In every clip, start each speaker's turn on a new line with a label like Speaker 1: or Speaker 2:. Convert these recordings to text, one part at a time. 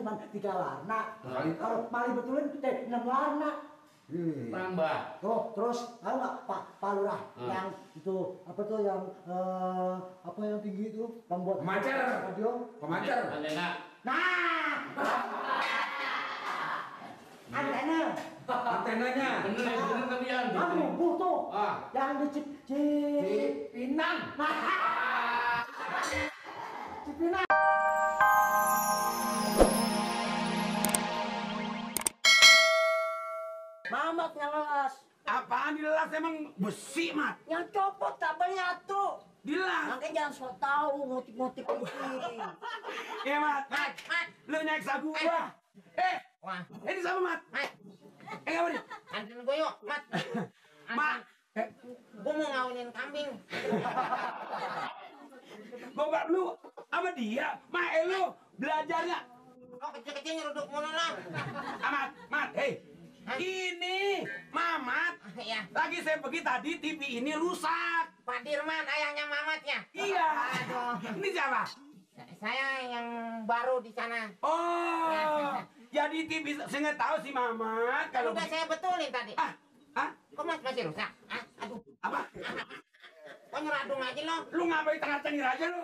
Speaker 1: cuma 3 warna. Kalau Mali betulin 6 warna.
Speaker 2: Tambah.
Speaker 1: Tuh, terus tahu nggak Pak Lurah yang itu apa tuh yang apa yang tinggi itu pembuat
Speaker 3: pemancar
Speaker 1: radio?
Speaker 3: Pemancar.
Speaker 1: Nah,
Speaker 3: antenanya.
Speaker 2: Bener tapi yang
Speaker 1: rubuh tuh. Yang di
Speaker 3: Cipinang.
Speaker 1: Cipinang. Mamat yang lelas.
Speaker 3: Apaan dilelas emang besi, Mat?
Speaker 1: Yang copot kabelnya tuh.
Speaker 3: Dilelas.
Speaker 1: Makanya jangan sok tahu ngotik-ngotik ini.
Speaker 3: Ya, Mat. Lu nyeksa gua.
Speaker 4: Wah,
Speaker 3: Ini sama, Mat. Apa nih?
Speaker 4: anterin gue yuk, Mat.
Speaker 3: Mat.
Speaker 4: Gue mau ngawinin kambing.
Speaker 3: Gua lu sama dia. Lu belajarnya.
Speaker 4: Kok kecil-kecil nyeruduk mulu lah.
Speaker 3: Mat, hei. Ini Mamat.
Speaker 4: Iya.
Speaker 3: Lagi saya pergi tadi TV ini rusak.
Speaker 4: Pak Dirman, ayahnya Mamatnya.
Speaker 3: Iya.
Speaker 4: Aduh.
Speaker 3: Ini siapa?
Speaker 4: Saya yang baru di sana.
Speaker 3: Oh, jadi TV saya nggak tahu si Mamat
Speaker 4: Kalau
Speaker 3: kalau
Speaker 4: udah saya betulin tadi.
Speaker 3: Ah,
Speaker 4: Kok masih rusak? Aduh.
Speaker 3: apa?
Speaker 4: Kok nyeradung aja lo?
Speaker 3: Lu ngapain tengah cengir aja lu?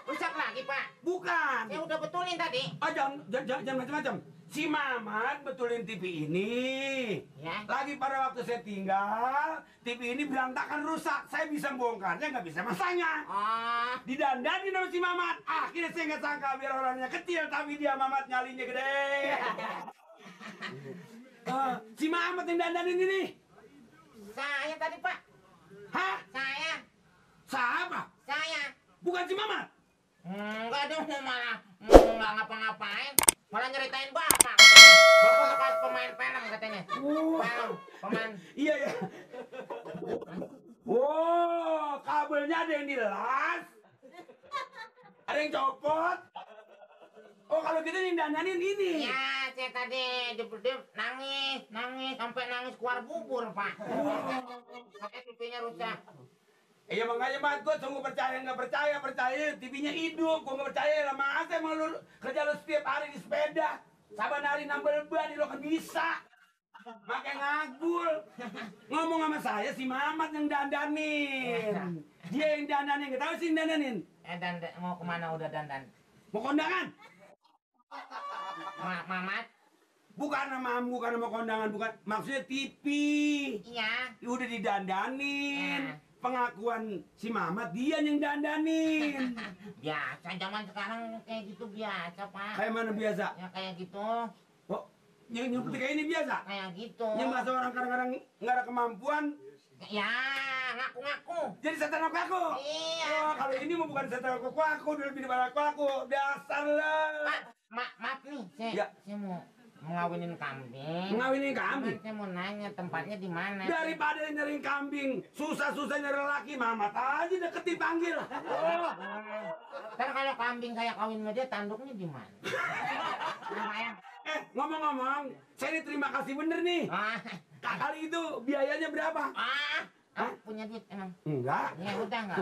Speaker 4: Rusak lagi, Pak.
Speaker 3: Bukan.
Speaker 4: Saya udah betulin tadi.
Speaker 3: Oh, jangan macam-macam. Si Mamat betulin TV ini.
Speaker 4: Ya.
Speaker 3: Lagi pada waktu saya tinggal, TV ini berantakan rusak. Saya bisa bongkarnya, nggak bisa masangnya.
Speaker 4: Oh.
Speaker 3: Didandanin sama si Mamat. Akhirnya saya nggak sangka biar orangnya kecil, tapi dia Mamat nyalinya gede. Si Mamat yang dandanin ini.
Speaker 4: Saya tadi, Pak.
Speaker 3: Hah?
Speaker 4: Saya.
Speaker 3: Siapa?
Speaker 4: Saya.
Speaker 3: Bukan si Mamat?
Speaker 4: Enggak dong, malah nggak ngapa-ngapain. Malah nyeritain bapak katanya. Bapak bekas pemain film katanya. Film, pemain.
Speaker 3: Iya, ya. Wow, kabelnya ada yang dilas. Ada yang copot. Oh, kalau gitu yang dandanin ini.
Speaker 4: Ya, saya tadi dia nangis sampai nangis keluar bubur, Pak. Katanya TV-nya rusak.
Speaker 3: Iya makanya Mat, gue sungguh percaya nggak percaya TV-nya hidup, gue nggak percaya lah. Masa emang lu kerja lu setiap hari di sepeda, saban hari nambel ban, lo kan bisa. Makai ngagul. Ngomong sama saya si Mamat yang dandanin. Dia yang dandanin, nggak tahu sih yang dandanin.
Speaker 4: Dan mau kemana udah dandan?
Speaker 3: Mau kondangan?
Speaker 4: Mamat?
Speaker 3: Bukan nama kondangan, bukan. Maksudnya TV.
Speaker 4: Iya.
Speaker 3: Udah didandanin. Pengakuan si Mamat dia yang dandanin.
Speaker 4: Biasa, zaman sekarang kayak gitu biasa, Pak.
Speaker 3: Kayak mana biasa?
Speaker 4: Ya kayak gitu.
Speaker 3: Oh, yang seperti kayak ini biasa?
Speaker 4: Kayak gitu.
Speaker 3: Yang bahasa orang kadang-kadang nggak ada kemampuan.
Speaker 4: Ya, ngaku-ngaku.
Speaker 3: Jadi setan aku.
Speaker 4: Iya.
Speaker 3: Oh, kalau ini mah bukan setan aku, udah lebih daripada aku. Dasar lah.
Speaker 4: Pak, maaf nih, saya mau ngawinin kambing.
Speaker 3: Ngawinin kambing?
Speaker 4: Saya mau nanya tempatnya di mana.
Speaker 3: Daripada nyering kambing, susah-susah nyari laki, Mamat aja deket dipanggil.
Speaker 4: Oh. Ntar kalau kambing saya kawin sama dia, tanduknya di mana? Lumayan.
Speaker 3: Ngomong-ngomong, saya ini terima kasih bener nih. Kali itu biayanya berapa?
Speaker 4: Punya duit emang?
Speaker 3: Enggak.
Speaker 4: Ya udah, nggak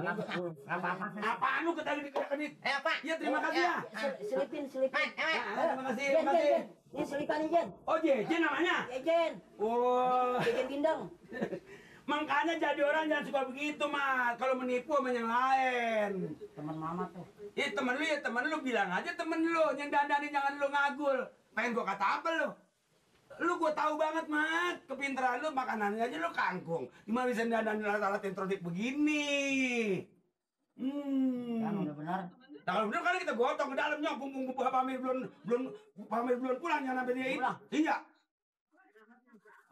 Speaker 4: apa-apa.
Speaker 3: Apaan lu ketadi dikedik?
Speaker 4: Pak.
Speaker 3: Ya terima kasih ya.
Speaker 1: Selipin.
Speaker 3: Terima kasih.
Speaker 1: Ini selipan Jen.
Speaker 3: Oh, Jejen namanya?
Speaker 1: Jejen.
Speaker 3: Oh.
Speaker 1: Jejen Gindeng.
Speaker 3: Makanya jadi orang jangan suka begitu, Mat. Kalau menipu sama yang lain.
Speaker 1: Teman Mama tuh.
Speaker 3: Ya temen lu bilang aja temen lu yang dandanin, jangan lu ngagul. Pengen gua kata apa lu? Lu gua tahu banget, Mat. Kepintaran lu makanannya aja lu kangkung. Gimana bisa dandanin alat-alat elektronik begini?
Speaker 1: Kan udah benar.
Speaker 3: Nah, kalau bener kan kita gotong ke dalamnya, pamir belum pulang jangan sampai dia itu. Iya.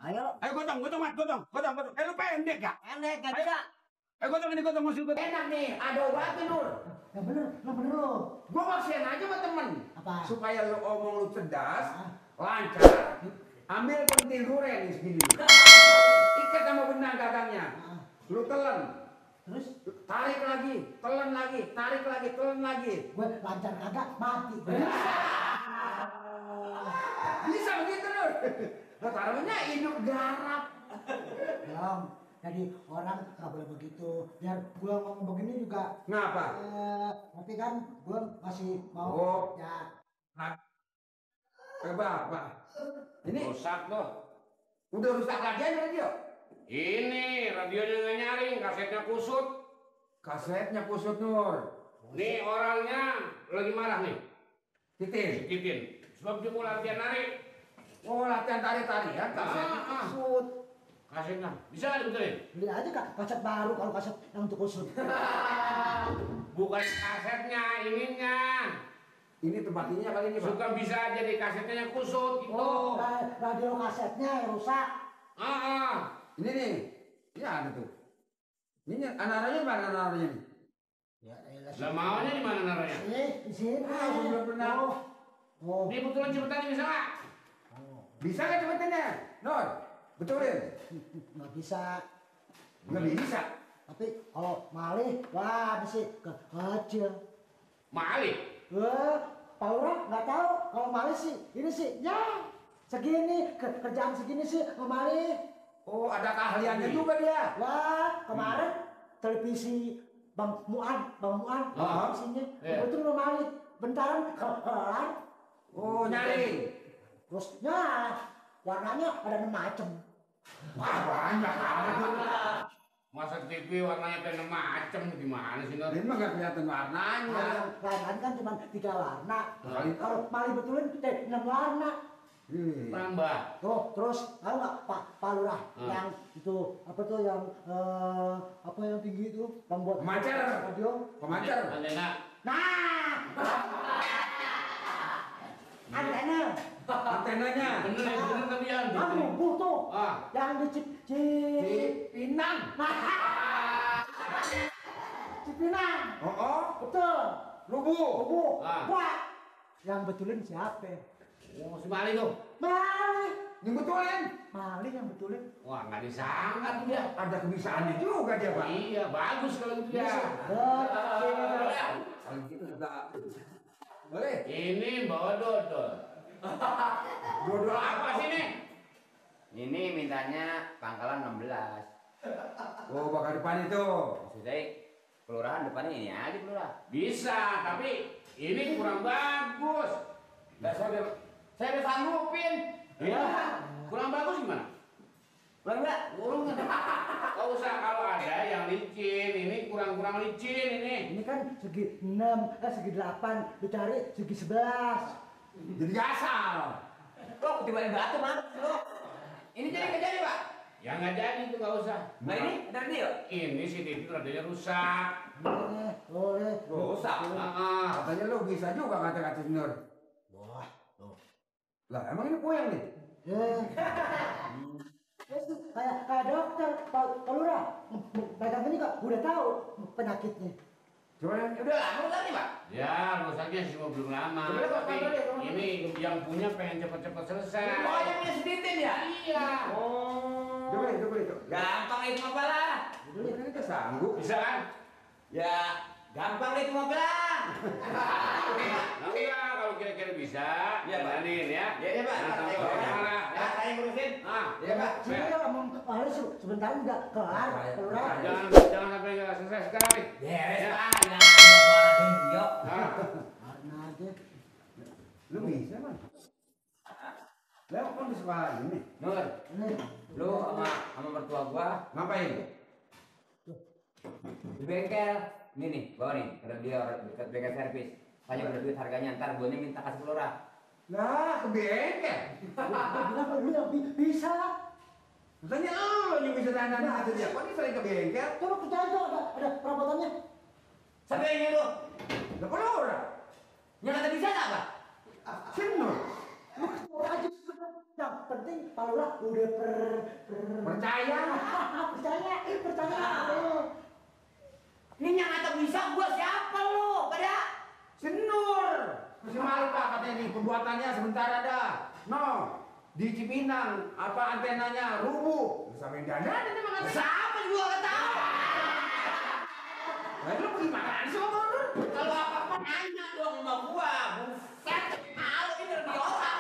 Speaker 1: Ayo
Speaker 3: gotong, Mat, gotong. Lu pendek ya?
Speaker 1: Pendek, gak bisa.
Speaker 3: Gotong, masih gotong.
Speaker 2: Enak nih, ada obatnya Nur.
Speaker 1: Ya bener lo.
Speaker 2: Gua maksain aja sama temen.
Speaker 1: Apa?
Speaker 2: Supaya lu omong lu cerdas, lancar. Ambil pentil duren nih segini. Ikat sama benang gagangnya. Lu telan.
Speaker 1: Terus?
Speaker 2: Tarik lagi, telan lagi, tarik lagi, telan lagi.
Speaker 1: Gue lancar kagak, mati.
Speaker 2: Bisa begitu Nur. Lo taruhnya hidup garap.
Speaker 1: Dong, jadi orang gak boleh begitu. Biar gue ngomong begini juga.
Speaker 2: Ngapa?
Speaker 1: Tapi kan gue masih mau.
Speaker 2: Oh.
Speaker 1: Ya.
Speaker 2: Nah, Pak. Ini
Speaker 5: Rusak tuh.
Speaker 2: udah rusak lagi aja radio.
Speaker 5: Ini radionya nggak nyaring, kasetnya kusut.
Speaker 2: Kasetnya kusut Nur.
Speaker 5: Nih orangnya lagi marah nih.
Speaker 2: Titin.
Speaker 5: Dikitin. Sebab dia mau latihan nari.
Speaker 2: Oh latihan tari-tarian kasetnya kusut.
Speaker 5: Kasetnya. Bisa nggak dibetulin?
Speaker 1: Beli aja Kak, kaset baru kalau kaset yang untuk kusut.
Speaker 5: Bukan kasetnya, ininya.
Speaker 2: Ini tempat ininya kali ini Pak.
Speaker 5: Suka bisa jadi kasetnya yang kusut gitu.
Speaker 1: Oh, radio kasetnya yang rusak.
Speaker 2: Ini nih. Ini ada tuh. Ini anak-anaknya mana anak-anaknya nih?
Speaker 1: Ya, elah.
Speaker 5: Lah maunya di mana naranya?
Speaker 1: Di sini.
Speaker 2: belum pernah.
Speaker 1: Oh.
Speaker 5: Dia betulin cepetan bisa nggak?
Speaker 2: Bisa nggak cepetannya? Nur, betulin.
Speaker 1: Nggak bisa.
Speaker 2: Nggak bisa.
Speaker 1: Tapi kalau malih, wah mesti kecil.
Speaker 5: Malik.
Speaker 1: Pak Lurah nggak tahu kalau malih sih, ini sih, ya segini, kerjaan segini sih malih.
Speaker 2: Oh, ada keahliannya juga dia.
Speaker 1: Wah, kemarin televisi Bang Muan, televisinya,
Speaker 5: Iya.
Speaker 1: itu belum malih. Bentaran kelar,
Speaker 2: Oh, nyari.
Speaker 1: terus ya warnanya ada 6 macam.
Speaker 2: Wah, banyak banget.
Speaker 5: Masa TV warnanya pengen macem gimana sih Nur?
Speaker 2: Ini mah nggak kelihatan warnanya.
Speaker 1: Lain kan cuma 3 warna.
Speaker 2: Kali-
Speaker 1: Kalau malih betulin 6 warna.
Speaker 5: Tambah.
Speaker 1: Tuh, terus tahu nggak Pak Lurah
Speaker 5: Hmm.
Speaker 1: yang itu apa tuh yang apa yang tinggi itu pembuat
Speaker 2: Pemancar.
Speaker 1: radio?
Speaker 2: Pemancar.
Speaker 5: Antena.
Speaker 1: Nah, antena.
Speaker 2: Antenanya.
Speaker 5: Bener tapi yang
Speaker 1: Kan rubuh tuh.
Speaker 5: Ah.
Speaker 1: Yang di
Speaker 2: Di Pinang.
Speaker 1: Nah, Cipinang.
Speaker 2: Oh,
Speaker 1: Betul.
Speaker 2: rubuh.
Speaker 1: Rubuh.
Speaker 5: Ah.
Speaker 1: Wah. Yang betulin siapa?
Speaker 5: Oh, si Mali tuh.
Speaker 1: Malih.
Speaker 2: Yang betulin.
Speaker 1: Malih yang betulin.
Speaker 5: Wah, nggak disangka tuh dia.
Speaker 2: Ada kebisaannya juga dia, Pak.
Speaker 5: Iya, bagus kalau gitu ya.
Speaker 1: Betul.
Speaker 2: Kalau gitu juga. Boleh.
Speaker 5: Ini bawa dodol.
Speaker 2: Dua-dua
Speaker 5: Apa sih nih?
Speaker 6: Ini mintanya pangkalan 16.
Speaker 2: Oh, bakal depan itu.
Speaker 6: Maksudnya kelurahan depannya ini aja kelurahan.
Speaker 5: Bisa, tapi ini kurang bagus. Nggak saya udah sanggupin. Ya, kurang bagus gimana?
Speaker 6: Kurang enggak?
Speaker 5: Kurang nggak usah kalau ada yang licin. Ini kurang licin ini.
Speaker 1: Ini kan segi 6, segi 8, dicari segi 11.
Speaker 2: Jadi asal.
Speaker 6: Kok ketiban batu mah lu? Ini jadi nggak jadi Pak?
Speaker 5: Ya nggak jadi itu nggak usah.
Speaker 6: Nah ini ada radio.
Speaker 5: Ini si TV radionya rusak.
Speaker 1: Boleh.
Speaker 2: Rusak. Katanya lu bisa juga kata-kata Nur.
Speaker 1: Wah, tuh.
Speaker 2: Lah, emang ini kuyang nih?
Speaker 1: Kayak dokter, Pak Lurah, pegang ini kok udah tahu penyakitnya.
Speaker 2: Coba yang
Speaker 6: Udah lama rusak nih Pak.
Speaker 5: Ya rusaknya sih mau belum lama.
Speaker 6: Coba lihat,
Speaker 5: Tapi
Speaker 6: coba lihat, coba
Speaker 5: ini yang punya pengen cepet-cepet selesai.
Speaker 6: Oh yang punya seditin ya?
Speaker 5: Iya.
Speaker 6: Oh.
Speaker 2: coba itu.
Speaker 6: Gampang itu mah Pak lah.
Speaker 2: Ini kan kita sanggup.
Speaker 5: Bisa kan?
Speaker 6: Ya gampang itu mah Pak lah.
Speaker 5: Nah, enggak, kalau kira-kira bisa,
Speaker 6: Iya, Pak.
Speaker 5: jalanin ya.
Speaker 6: Ya Pak.
Speaker 5: Nah,
Speaker 6: Saya
Speaker 5: kalau marah, ya.
Speaker 6: saya ngurusin.
Speaker 5: Ya, Pak.
Speaker 1: Sini kan ngomong harus sebentar udah kelar, Lurah.
Speaker 5: Jangan sampai nggak selesai sekali.
Speaker 6: Beres
Speaker 5: Ya.
Speaker 6: Pak. Jangan suara radio.
Speaker 5: Ah.
Speaker 1: Karena aja.
Speaker 2: Lu bisa, Man. Lewat kan di sekolah ini.
Speaker 6: Nur,
Speaker 1: Ini,
Speaker 6: lu sama mertua gua
Speaker 2: Ngapain?
Speaker 6: di bengkel. Ini nih, bawa nih, ada dia dekat bengkel servis. Tanya udah duit harganya, ntar gue minta kasih ke lurah.
Speaker 2: Lah, ke bengkel.
Speaker 1: bilang lu yang bisa.
Speaker 2: Katanya lu yang bisa dandan aja dia. Kok dia sering ke bengkel?
Speaker 1: Coba kerja aja, ada perabotannya.
Speaker 6: Sampai ini lu,
Speaker 2: Lah, kok lu orang?
Speaker 6: yang kata bisa nggak Pak?
Speaker 2: Sinur.
Speaker 1: Lu aja. Yang penting Pak Lurah udah
Speaker 2: Percaya.
Speaker 1: percaya.
Speaker 6: Ini yang kata bisa gua siapa lu? Pada
Speaker 2: Sinur. Masih malu Pak katanya nih pembuatannya sebentar ada. No. Di Cipinang apa antenanya rubuh. Sampai dandan ini mah katanya.
Speaker 6: siapa juga nggak tahu.
Speaker 2: Lah lu gimana sih ngomong lu?
Speaker 6: Kalau apa-apa nanya dong sama gua. Buset, malu ini lebih orang.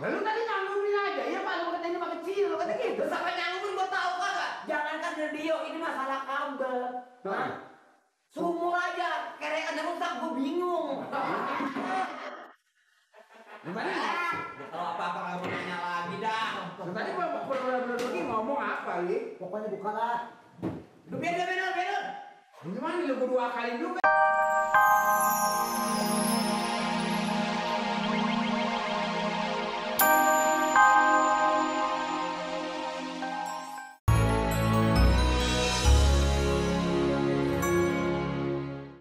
Speaker 2: Lalu tadi nanggumin aja, iya Pak, lu katanya mah kecil, lu kata gitu.
Speaker 6: Terus sampai nyanggumin gua tahu kagak? Jangankan radio, ini masalah kabel.
Speaker 2: Nah,
Speaker 6: Sumur aja, kerekannya rusak, gua bingung.
Speaker 2: gimana?
Speaker 6: Kalau
Speaker 2: Tadi Bapak pergi ngomong apa, Li?
Speaker 1: Pokoknya bukalah.
Speaker 2: Lu biar. Gimana lu gua 2 kali dulu?